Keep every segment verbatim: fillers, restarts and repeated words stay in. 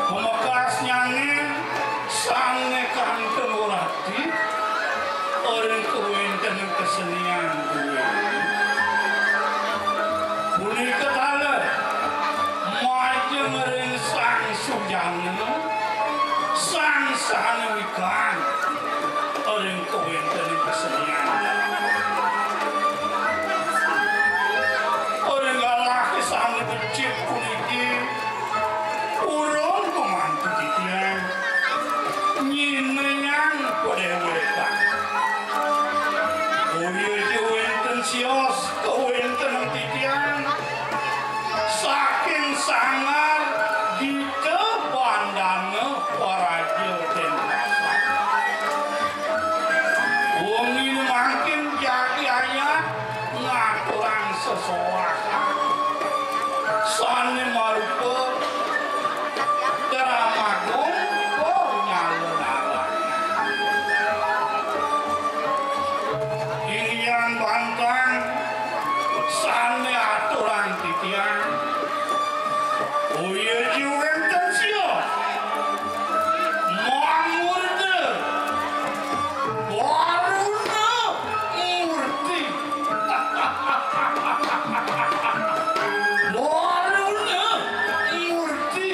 Pamekasnyané sané kantun urati ring kawéntenan kesenian kuwi. Punika taler majeng ring Sang Sujana, sang sané wikan ring kawéntenan kesenian. Ring galahé sané becik puniki, urung gumanti titiang nyinengang padéwékan. Boya ja wénten sios kawéntenan titiang saking sanggar Gita Bandana Waraja Dénpasar. Wengi mangkin jagi ayat ngaturang sesowahan sané marupa dramagung panyala narang. Inggian bantang sané aturang titiang, boya ja wénten sios mamurda Baruna Murti. Baruna Murti.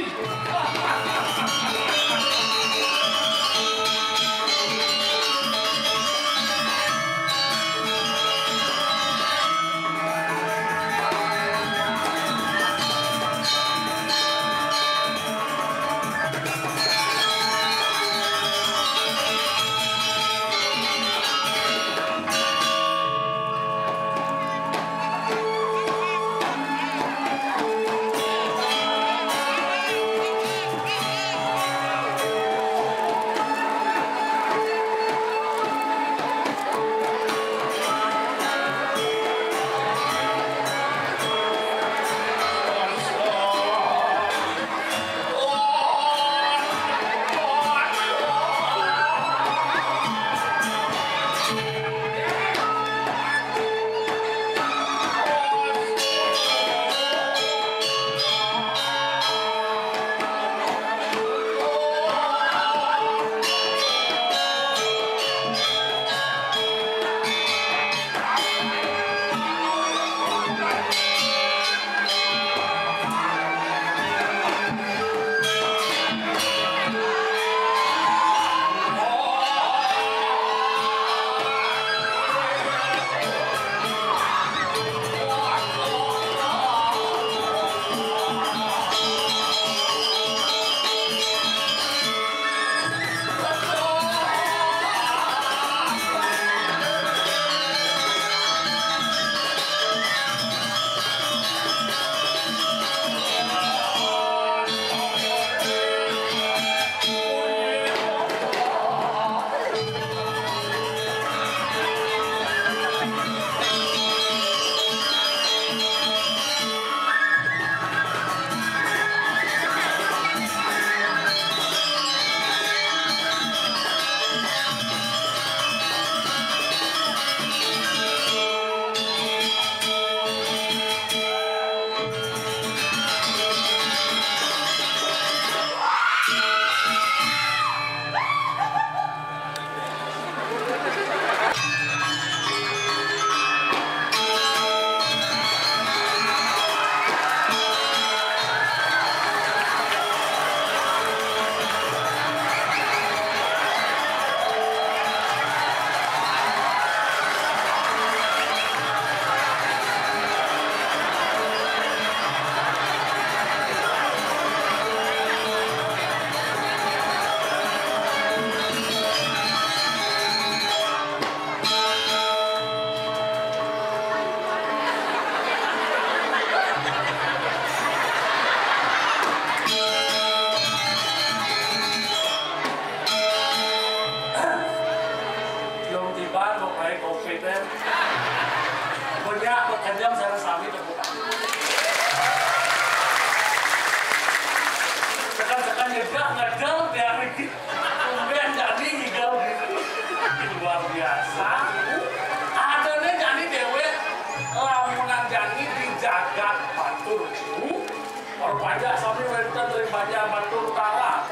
Pajak sami wénten ring Banjar Batur Utara,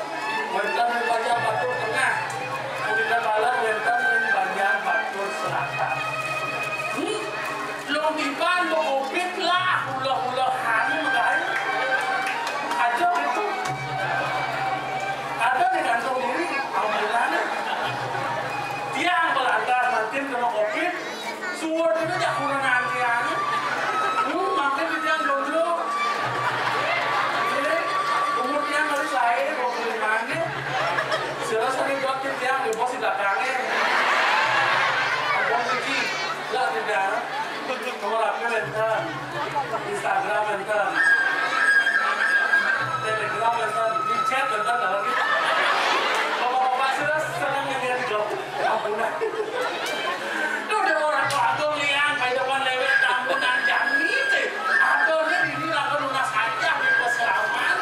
wénten ring Banjar Batur Tengah, punika taler wénten ring Banjar Batur Selatan. Hmm? Lung tiban makopit lah, ulah-ulahan magaé. Aja gitu. Ada di kantong diri, ambulan. Tiang balantas mangkin kena kopit, suud itu jak kurangan tiang. Hmm, mangkin tiang jomblo. Jadi, umur tiang harus lahir, dua puluh lima ini. Sira sering jawab tiang, di bos di belakangnya. Ampun, Suci. Lah, tiang. Nomor H P wénten. Instagram wénten. Telegram wénten. WeChat wénten, ada lagi. Bapak-bapak sira seneng ngeliat itu. Ampunan. Duh, Déwa Ratu Agung liang, kehidupan lewat ampunan jani, cé. Adoné dini lagu nunas aja di peselaman.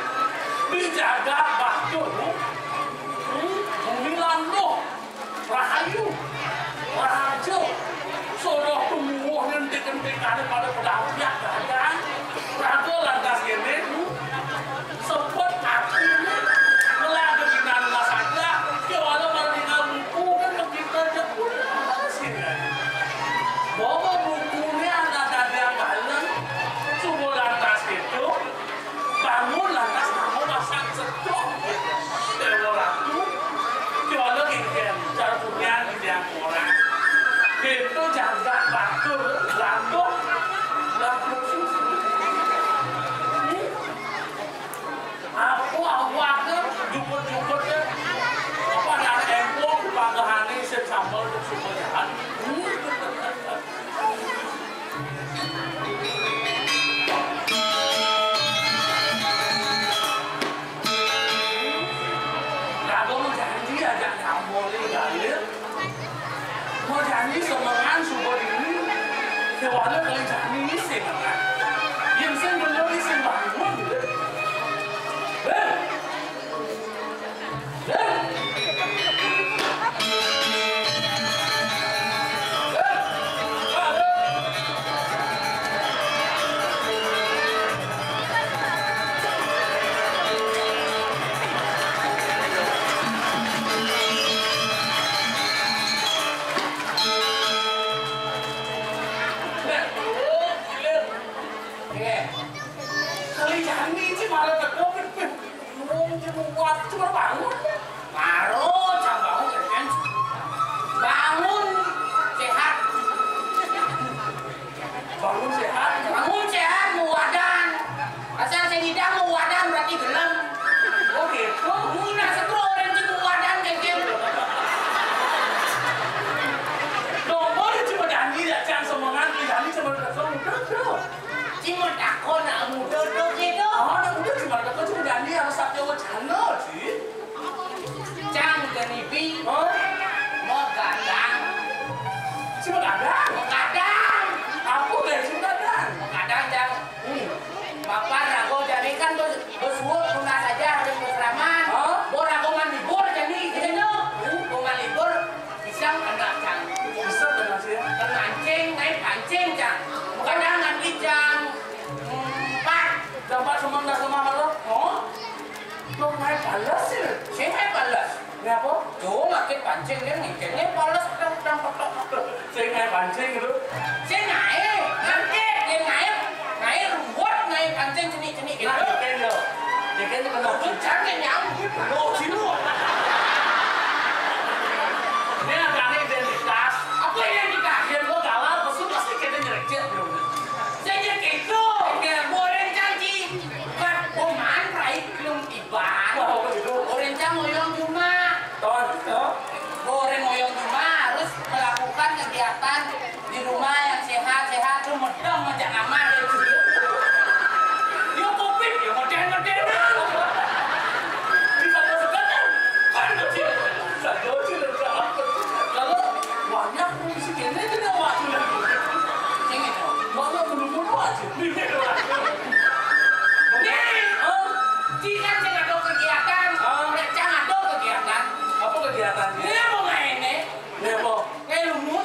Di jagat Batur. Hmm, bumi landuh. Rahayu, raja, soroh tumuwuh ngentik-ngentikané pada pedampiak dagang, raga lantas kéné, hmm, sepet atiné, ngelah geginan mas aja, kéwala maring buku kan kita jepun. Bawa bukuné anak dadiang baleng, suba lantas kéto, bangun lantas nama masak sedok. Déwa Ratu, kéwala kénkén, cara punyan titiang orang. Kéto jagat batur, lantuk, lantuk susu. Apa awaknya, jukut-jukutnya, apa ada empong, pagahané, sing sambel, sing sambel jahat. Raga mau janji ajak nyambol ni galir. Mau janji semengan suba dini. Kewala kali janji ni semengan. Yang sing bener ni sing bangun. Eh! Kali jani ci malah teka, pin, pin. Wong ci kuat, cuma bangun. Baru, cang bangun, kan? Bangun, sehat. Bangun sehat. Bangun sehat, muadan. Asal sing ngidang muadan berarti gelem. Oh, gitu. Muna setro orang ci muadan, kayak gitu. Dong, boleh cuma jani, ya, cang semengan, jani cuma teka, udah, udah. Cuma takon nak muda tu gitu. Oh, nak muda cuma takon cuma jani harus satu wacana, Ci. Cang genibi. Oh? Mau gadang. Cuma gadang? Mau gadang. Apa gaya cuma gadang? Mau gadang, Cang. Hmm. Bapak rago jani kan bes-, besuut guna saja harus berseraman. Oh? Mau rago ngan libur jani, gitu, no. Hmm? Mau ngan libur, Pisang kena cang. Pisang kena cang. Kena pancing, naik pancing cang. Kadang nanti jam empat. Jam empat semua dah semua malam. Oh? Lo naik balas sih? Saya naik balas. Ini apa? Tuh, makin pancing dia ngicilnya balas, dang, dang, dang, dang. Saya naik pancing gitu. Saya naik, nanti dia naik, naik ruwet, naik pancing cenik-cenik gitu. Nah, kayak gitu. Ya, kayak gitu. Tuh, cang yang nyambung gitu. Lo, sini lo. Ini agaknya identitas. Apa identitas? Biar gua galau, pesu pasti kita nyerecet, bro. Saya jadi gitu. Oke. Goreng caci. Kan, oh, man, rai, belum tiba. Wah, apa gitu? Goreng cang ngoyong cuma. Ton, ya. Goreng ngoyong cuma harus melakukan kegiatan di rumah yang sehat-sehat, lu medem aja aman deh, Ci. Yo, covid, yo, modern-modern. Bisa terus kan? Kan, Ci. Bisa jauh, Ci, dari sana. Kalau banyak, mesti kena kena waktu lagi. Sini, Ci. Mana belum bunuh aja. Nih, Ci, kan sing ada kegiatan. Ah. Nek cang ada kegiatan. Apa kegiatan? Ini mau main, nih. Nih, mau. Ilmu.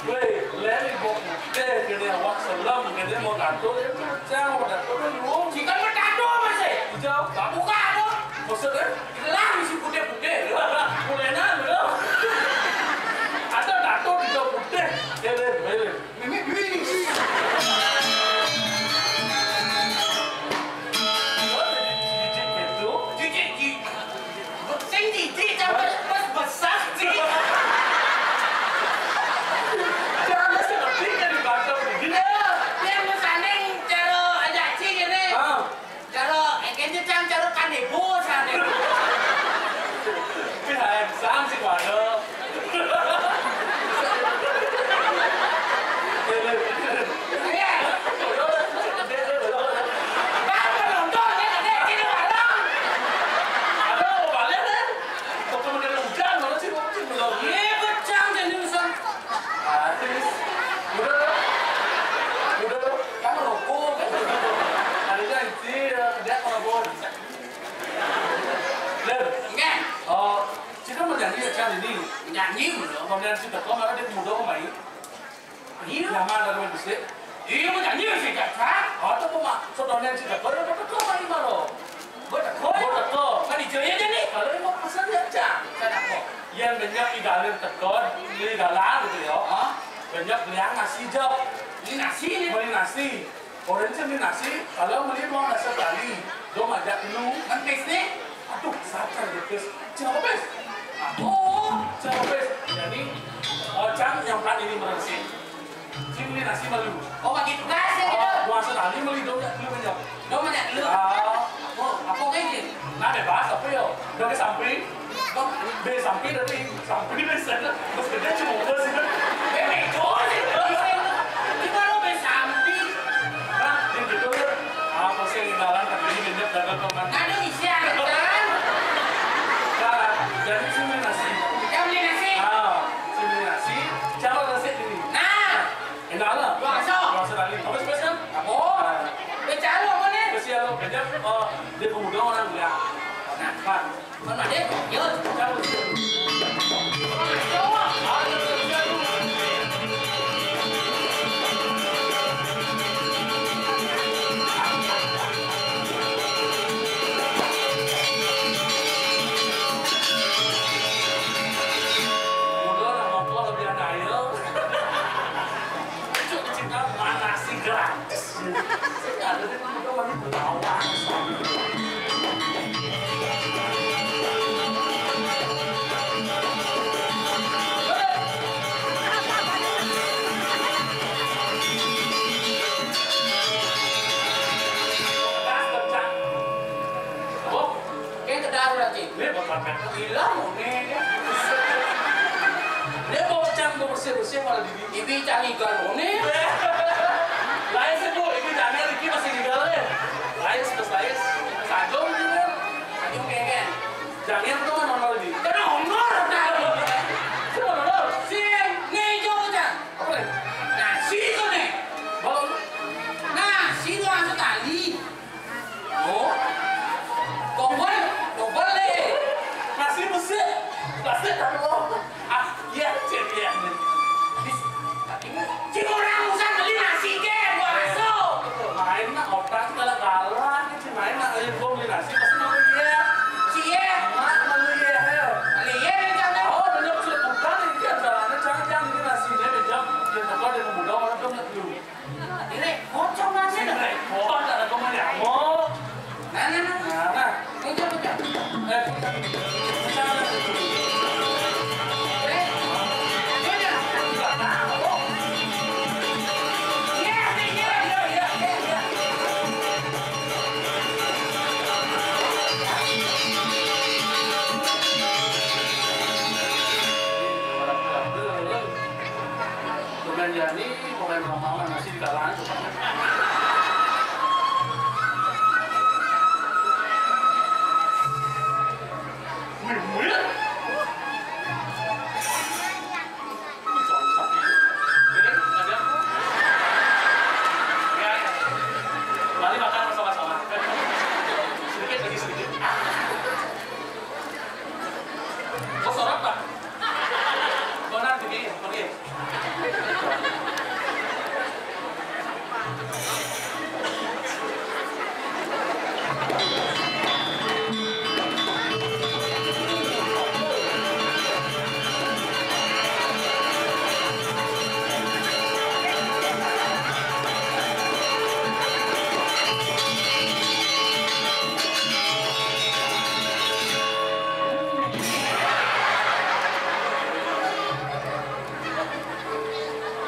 Wéh, lén ibu deh, kéné awak selem, kéné mau ngatur, ya, cang, mau ngatur, ya, lu. Jika Anjing, bener. Kemudian si teko, malah dia kemudian kemari. Iya. Nyaman dari main besik. Iya, mau nyanyi sih, Kak. Hah? Oh, itu kok, Mak. Sebenarnya si teko, dia teko kemari, malah. Buat teko? Buat teko. Kan hijau aja nih. Kalau ini mau pesan dia, Cak. Pesan apa? Yang banyak di dalam teko, di dalam gitu ya. Hah? Banyak belian nasi, Jok. Ini nasi nih. Beli nasi. Orang sing beli nasi, kalau beli mau nasi kali, do majak dulu. Kan pis nih? Aduh, sacar gitu, pis. Siapa pis? Aku. Siapa pis? Jadi, Ocang yang paling ini merensik. Si beli nasi malu. Oh, bagi tugas ya, gitu? Oh, gua nasi tadi beli do majak dulu, Jok. Do majak dulu? Ah. Apa? Apa kayak gitu? Nah, bebas, apa ya? Do ke samping. Bang, be sampai dari sampai di sana. Bos kerja cuma bos itu. Be mejo sih. Gimana be sampai? Nah, yang gitu ya. Apa sih yang jalan tapi ini banyak dagang tomat. Ada isi aja kan? Nah, jadi sini nasi. Yang beli nasi. Ah, sini nasi. Siapa nasi ini? Nah. Enak lah. Luar biasa. Luar biasa tadi. Apa sih, Bos, kan? Apa? Nah. Be calo mana? Bos ya lo kerja. Oh, dia pemuda orang dia. Nah, Pak. Mana dia? Yuk. Muda orang mau lebih ada ayo. Cuk, cinta mana sih gratis? Kayak kedarurat, Cik. Ini buat makan. Gila, mau nih. Dia mau cang, mau bersih-bersih, malah di Ibi cang igal muni. Lain sih, Bu. Ibi cangnya Riki masih igal ya. Lain, terus lain. Sajong gitu. Sajong kayaknya. Jangan tuh kan honor ini. Kena honor, nah. Itu honor. Si ngejo, Cang. Apa nih? Nah, si itu nih. Bau. Nah, si itu langsung tali. Oh. Tombol, tombol deh. Masih musik. Masih taruh. Ah, iya, cek ya. Bis-, tapi ini, cing orang usah beli nasi ke, gua aso. Main mah otak galak-galak, cing main mah ayo gua beli nasi pasti mau iya. Cie. Mak, mau iya, he. Beli iya, ini jangan. Oh, bener, cek bukan, ini kan jalannya jangan, jangan beli nasi, dia bejam. Dia toko, dia mau buka, orang tuh nggak dulu. Ini pocong aja dah. Ini pocong, ada kau mau nyamuk. Nah, nah, nah. Nah, nah. Ini dia pecah. Eh, pecah. Pecah. Eh, ini dia. Enggak tahu. Iya, iya, iya, iya, iya, iya. Orang tua. Bukan jadi, bukan mama, masih di kalangan tuh. Wih, wih. Ini cowok sakit. Ini ada. Ya. Mari makan sama-sama. Sedikit lagi, sedikit. Bos orang, Pak. Benar, begini, begini.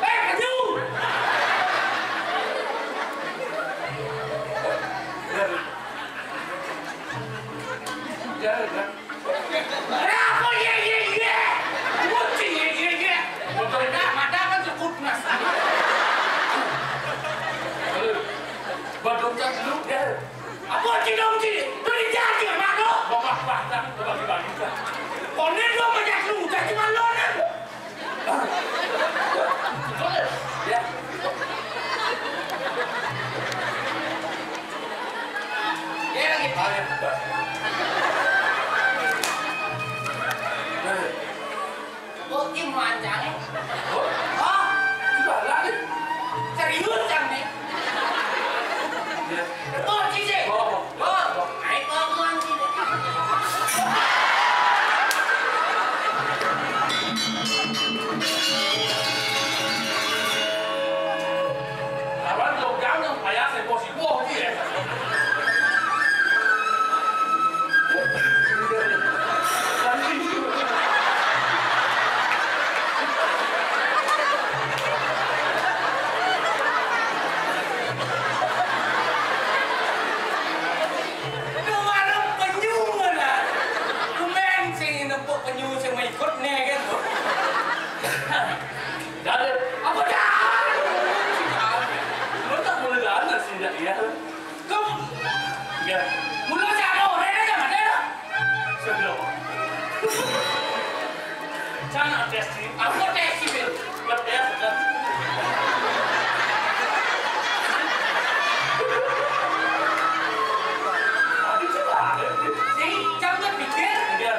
Eh, maju! Jalan, jalan. Kenapa ye, ye, ye? Kucing, ye, ye, ye. Mata, mata kan cukup nas. Halo. Badong kan dulu, ya. Apa cedong cili? Tu dijajah, mak tu. Babah, babah, babah, babah, babah. Konen dong banyak lu, tak cuma lo, nen. Ya. Dia lagi. Ah, ya. Nah. Oh, Jangan. Oh, sudah lah nih. Serius, Cang, nih? Iya. Betul, Cici. Oh, oh. Oh, ayo, ngomong, Cici. Kawan lo jangan payah saya bos ibu aja ya. Kemarin penyu mana? Kumen sing nempuk penyu sing mau ikut nih kan. Jadi, apa dah? Lo tak boleh ada sih, dah, ya. Kum. Ya. Mula siapa? Orang aja mana? Sudah. Jangan tes sih. Aku tes sih, Bil. Ngetes, kan? Tadi sih lah. Sih, jangan pikir. Ya.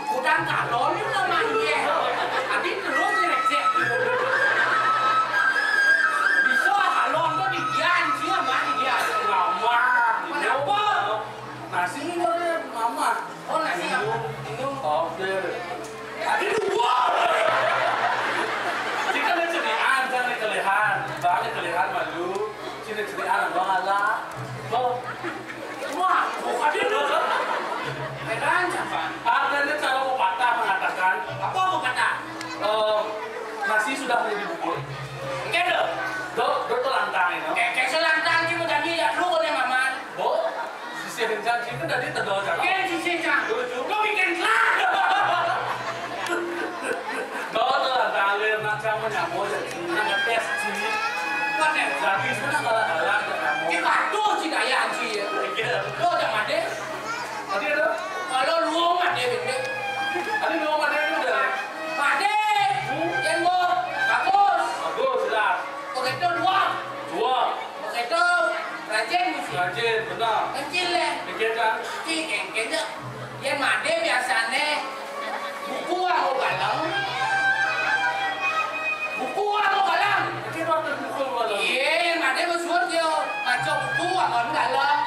Kudang kalon itu namanya. Tadi terus ngerecek. Bisa kalon tuh bikin sih sama dia. Lama. Kenapa? Nasi ini dari mama. Oh, nasi apa? Minum. Minum. Oke. Tadi dua. Jika ada ceriaan, jangan kelehan. Bang kelehan malu. Sini ceriaan, bang Allah. Oh. Wah, bukan dia. Heran siapa? Ada ini cara pepatah mengatakan. Apa pepatah? Eh, nasi sudah menjadi bubur. Oke, dok. Dok, dok tuh lantang ini. Oke, oke, selantang cuma tadi ya lu kau maman. Bo, sisi rencang sini tadi tedol cakap. Oke, sisi cang. Tujuh. Lu bikin telat. Dok tuh lantang alir nak cang menyambut. Nak ngetes sini. Mana? Lagi sana kalah-kalah ada kamu. Kita tuh si daya sih ya. Iya. Lu ada mati? Tadi ada? Kalau lu mati, Binde. Tadi lu mati ini udah. Mati. Hmm? Yang mau. Bagus. Bagus, jelas. Begitu dua. Dua. Begitu rajin mesti. Rajin, benar. Kecil deh. Kecil kan? Kecil, kecil. Yang mati biasanya buku aku galeng. Buku aku galeng. Kecil waktu buku galeng. Iya, yang mati bersurat dia. Baca buku aku galeng.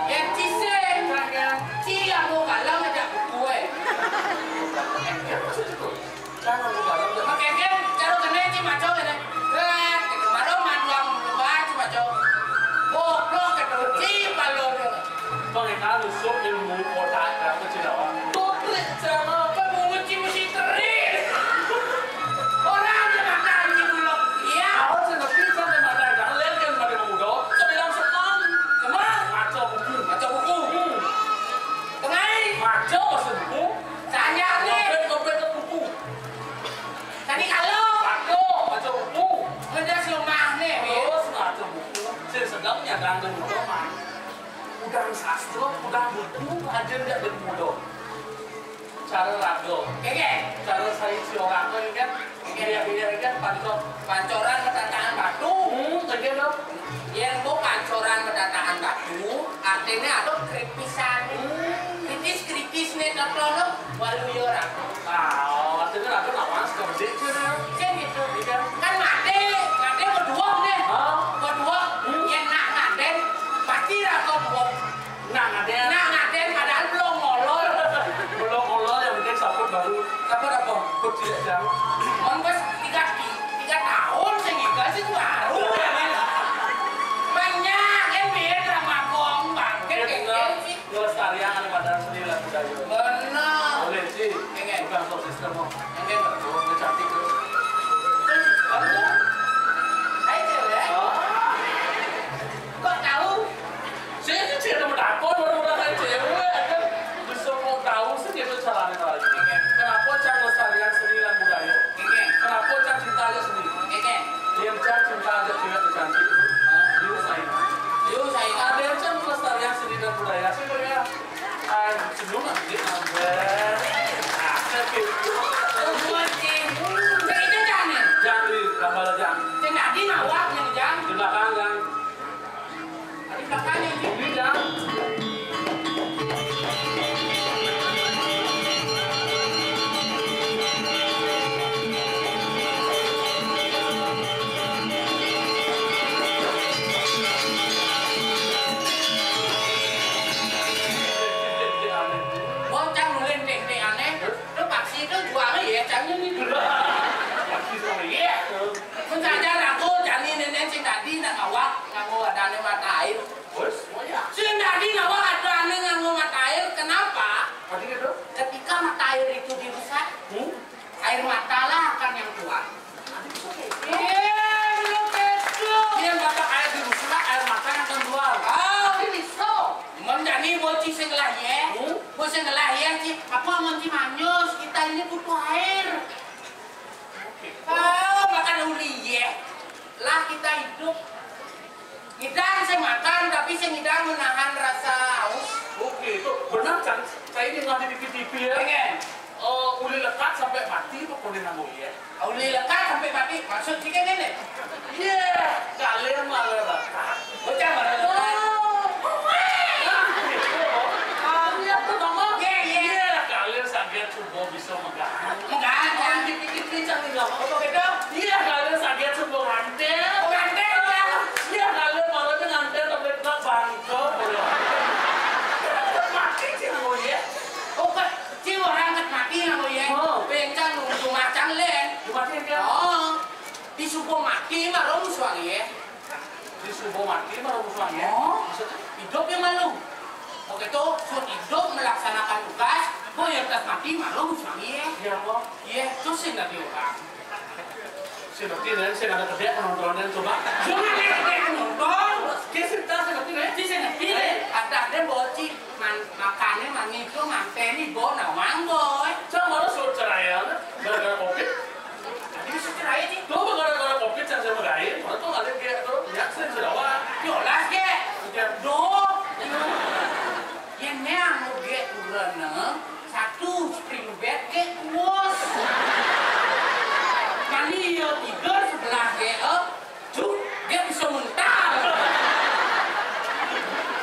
Yang ciseng. Ciseng. Ci aku galeng ada buku eh. Kecil waktu itu. Cara lu galon tuh. Makanya cara kena ci maco kena. Wah, itu baru manduang baca maco. Goblok itu ci balon. Bang, kita lusuk ilmu otak kamu, Cinawa. Tuh trik cara apa menguji mesti terin. Orang yang makan ci bulog. Iya. Awal saya ngerti sampai makan, jangan lihat kan pada muda. Saya bilang senang. Senang. Baca buku. Baca buku. Hmm. Tengah. Baca buku. Tanya nih. Ngopet, ngopet ke buku. Tadi kalau. Waduh, maca buku. Ngedas lemah nih, Bin. Terus maca buku. Sing sedang nyadang dan muda mah. Udang sastra, udang buku, aja ndak dan muda. Cara raga. Oke, oke. Cara saya si orang tuh kan. Iya, iya, iya, kan, pancor. Pancoran metataan batu. Hmm, oke, dong. Yang mau pancoran metataan batu, artinya ada kripisan. Hmm. Kritis-kritis nih, tak tahu, waluya raga. Ah, artinya raga lawan seperti itu, ya. Kan gitu. Iya. Kan mati, mati berdua nih. Hah? Berdua. Hmm. Yang nak ngaden, pasti raga dua. Nah, ngaden. Nah, ngaden, padahal belum ngolol. Belum ngolol, yang penting saput baru. Saput apa? Put tidak jauh. Mon wis tiga, tiga tahun sing iga sing baru ya, men. Banyak kan biar sama kong bangkit. Iya, kayak bener. Gitu sih. Ngelestarian ada pada seni lah budaya. Bener. Boleh sih. Pengen. Bukan soal sistem, kok. Pengen. Oh, ini cantik tuh. Bagus. Hai, cewek. Oh. Kok tahu? Saya kan tidak ada menakon, orang-orang lain cewek, kan. Bisa mau tahu sih gitu caranya lagi. Kenapa cara lestarian seni dan budaya? Kenapa cara cinta aja seni? Yang cara cinta aja cewek tuh cantik itu. Liu saya. Liu saya. Ada yang cara lestarian seni dan budaya sih, ya. Ah, senyum aja, nambah. Ah, saya gitu. Jangan di gambar aja. Jangan di ngawak, yang jam. Di belakang, yang Tadi katanya gitu, Jang. Oh, makan uli, ya. Lah, kita hidup. Ngidang sing makan, tapi sing ngidang menahan rasa haus. Oke, itu benar, Cang. Saya ini ngerti di T V ya. Pengen. Oh, uli lekat sampai mati, pokoknya nanggung ya. Uli lekat sampai mati, maksud sih kan ini? Iya, kalir malah lekat. Bocah malah lekat. Oh, oh, weh. Nah, gitu. Oh, iya, tuh, Bang. Iya, iya. Iya, kalir saget subuh bisa megang. Megang, ya. Dikit-dikit kencang nih, Bang. Apa gitu? Iya, kalir saget subuh ngantel. Oh, ngantel, ya. Iya, kalir malamnya ngantel sampai kena bangkok, ya. Mati sih, Bang, ya. Oh, kan. Ci orang ket mati nang ye. Oh. Bencang nunggu macang len. Mati kan? Oh. Di subuh mati mah rong suang ye. Di subuh mati mah rong suang ye. Oh. Maksudnya? Hidup ya malu. Oke tuh, suruh hidup melaksanakan tugas, boy yang tas mati mah rong suang ye. Iya, kok. Iya, terus sih nanti orang. Sing ngerti, Nen, sing ada gedé penontonnya, coba. Cuma ada gedé penonton. Dia cerita sing ngerti, Nen. Dia sing ngerti, Nen. Ada, ada bocil, man-, makannya mangi itu, manteni, bo, nawang, boy. Cang malah suruh cerai, ya. Gara-gara covid. Tadi suruh cerai, sih. Tuh, gara-gara covid, Cang, sama Gain. Mana tuh ada kayak tuh, ya, sih, sudah, wah. Yolas, ge. Oke. Duh. Yén né anu gé urang, satu spring bed gé kuwus. Mani yo tidur sebelah gé, eh, cuk, gé bisa mental.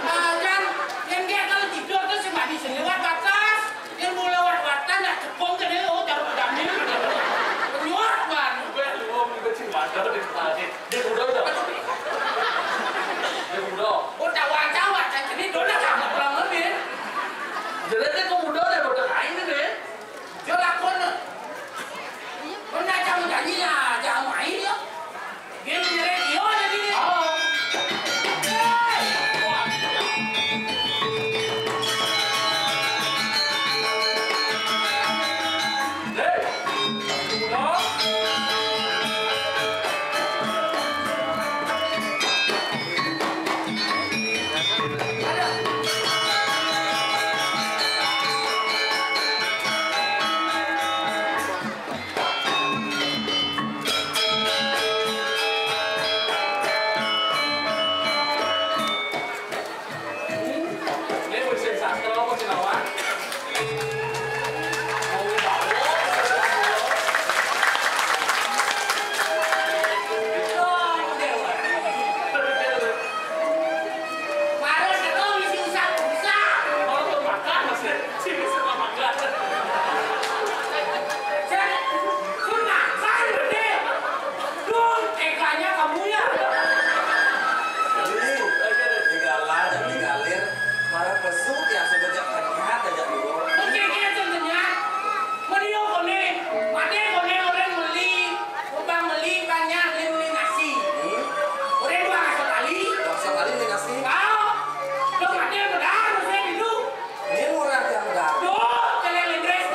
Nah, kan, yén gé kalau tidur tuh si mani sing lewat batas, yén mau lewat batas, nak cepong ke dia, oh, taruh ke dalam. Penyuap, Wan. Gue lu mau gue cuma ada di tadi. Dia udah, udah. Dia udah. Oh, tawar-tawar, kan, jadi dona sama pulang lebih. Jadi dia kok udah, dia udah kain ini. Dia lakon. Pernah kamu janji ya, jangan main ya. Dia nyeri, dia jadi. Oh. Ini, ini galah, jadi galir. Malah pesu, ya, sudah jak kenyat aja dulu. Oke, oke, contohnya. Meniup koné, mati koné orang beli, utang beli, banyak beli, beli nasi. Hmm? Orang dua ratus kali. Dua ratus kali beli nasi. Kau, lo mati yang benar, saya dulu. Ini murah yang benar. Tuh, celeng lendres.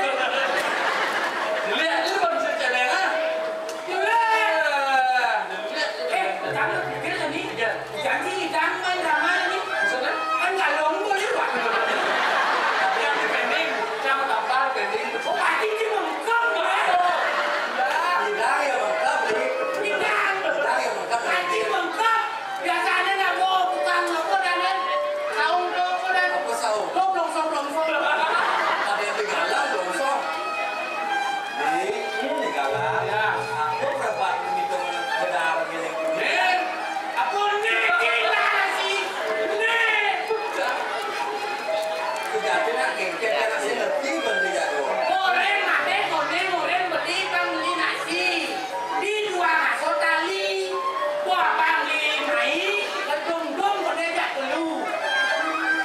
Dilihat dulu, Bang, bisa celeng, ah. Dilihat. Eh, kamu pikir tadi? Iya. Janji jangan main drama ini. Maksudnya? Kan kalau boleh, Pak. Tapi yang di pending, sama tampar pending. Oh, pasti sih bengkak, Pak. Tidak, ya bengkak, Bli. Tidak. Tidak, ya bengkak, Bli. Pasti bengkak. Biasanya nak bawa tukang apa dan kan? Saung tu apa dan? Apa saung? Lo blong song, blong song. Ada yang digalang, blong song. Di, ini galang. Ya. Aku hebat gitu, benar gini. Nih, aku nih, gila sih. Nih. Sejati nak ngengket, karena saya ngerti beli jadul. Goreng, mate, goreng, goreng, beli, bang, beli nasi. Di dua ngaso tali, buah bang, beli mai, gedung-dung, gede jak telu.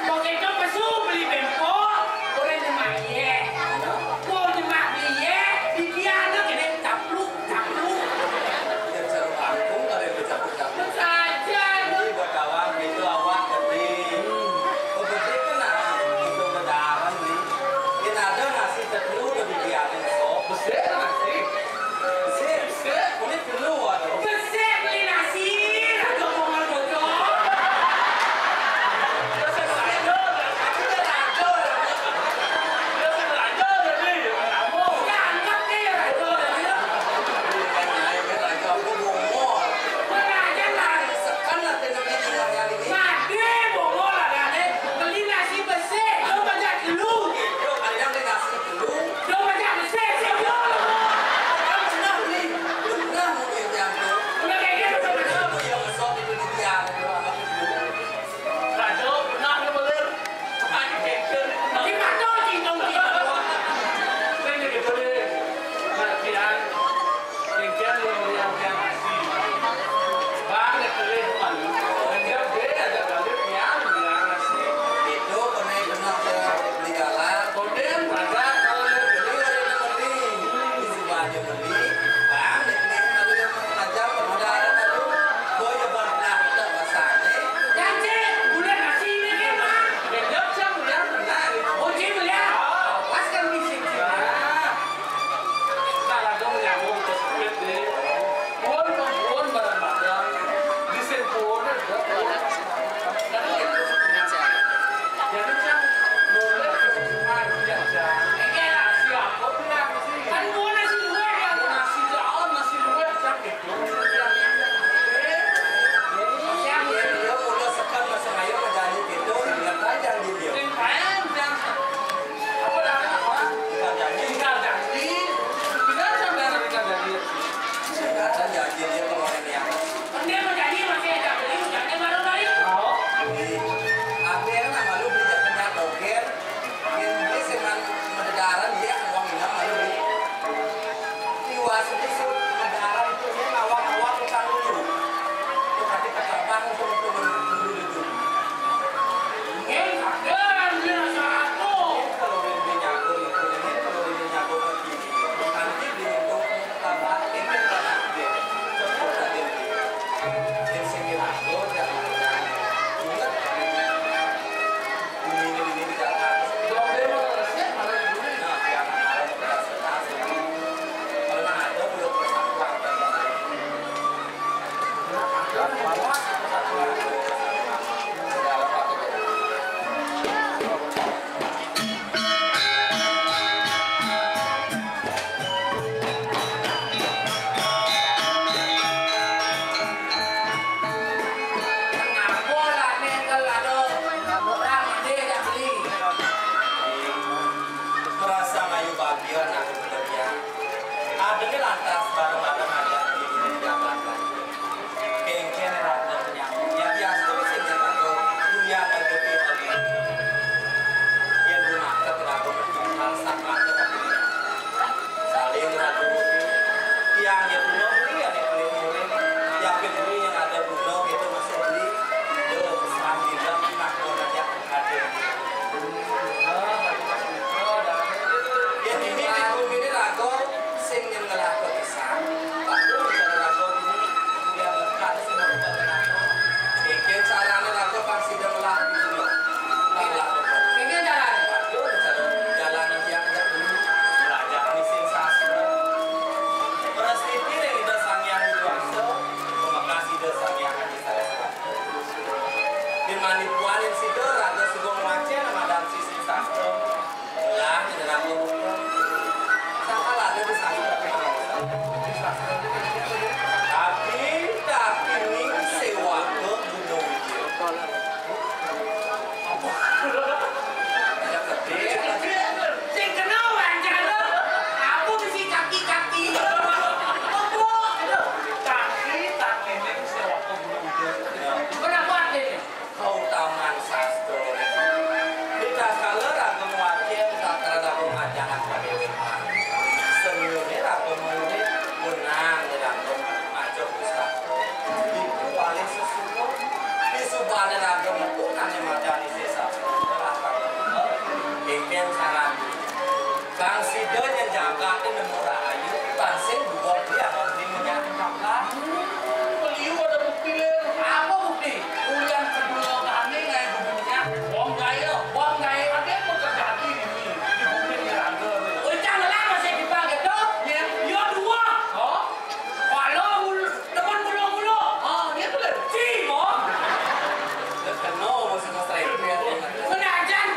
Begitu pesu beli bempo, goreng nyemak iye. Kok nyemak beli iye, di dia anak gede capluk. Yang seru kampung ada yang bercampur-campur. Saja. Ini buat kawan, itu awak gede. Oh, gede kan, nah, itu berdarah nih. Ini ada Saran. Bang sida nyang jagatin Nemu Rahayu, bang sing duwong dia beli minyak jagad. Beliau ada bukti, Lir. Apa bukti? Ulian kedua kami ngai bukti minyak. Wong kaya, wong kaya ada yang mau terjadi ini di bumi ini ada. Ucang lah masih dipakai tuh. Ya, ya dua. Oh, kalau mul-, teman mula-mula. Oh, dia tuh, Lir. Ci, oh. Kena musuh Mas Rai. Kena ajan.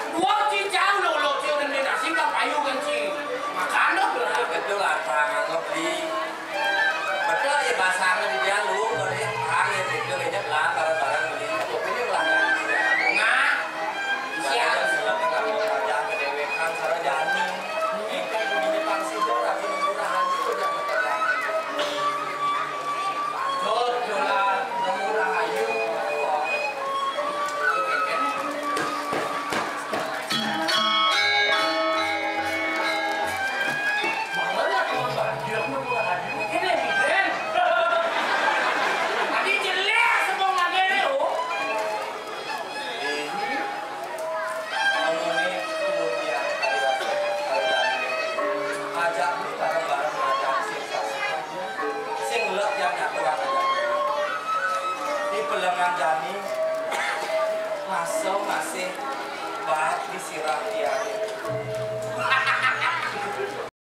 Dua ci jauh lo, lo ci orang dia nasi kan payu kan ci. Makan dah. Nah, betul lah, terang anggap di. Betul ya, basangnya di dia lu, kalau dia terang ya, betul aja lah, barang-barang beli. Kopinya lah. Nah, siap. Silakan kalau kerja kedewekan, sarajani. Ini kan punya pangsi, aku murah aja, udah. Dodolan Nemu Rahayu. Mana ya kalau bahagia Nemu Rahayu? Ini, Ben. Tadi jelas semua ngagene, oh. Ini Aja beli barang-barang macam sing sasi. Sing lek yang nyatu aja. Di pelengan jani, masuk masih baik disirah dia.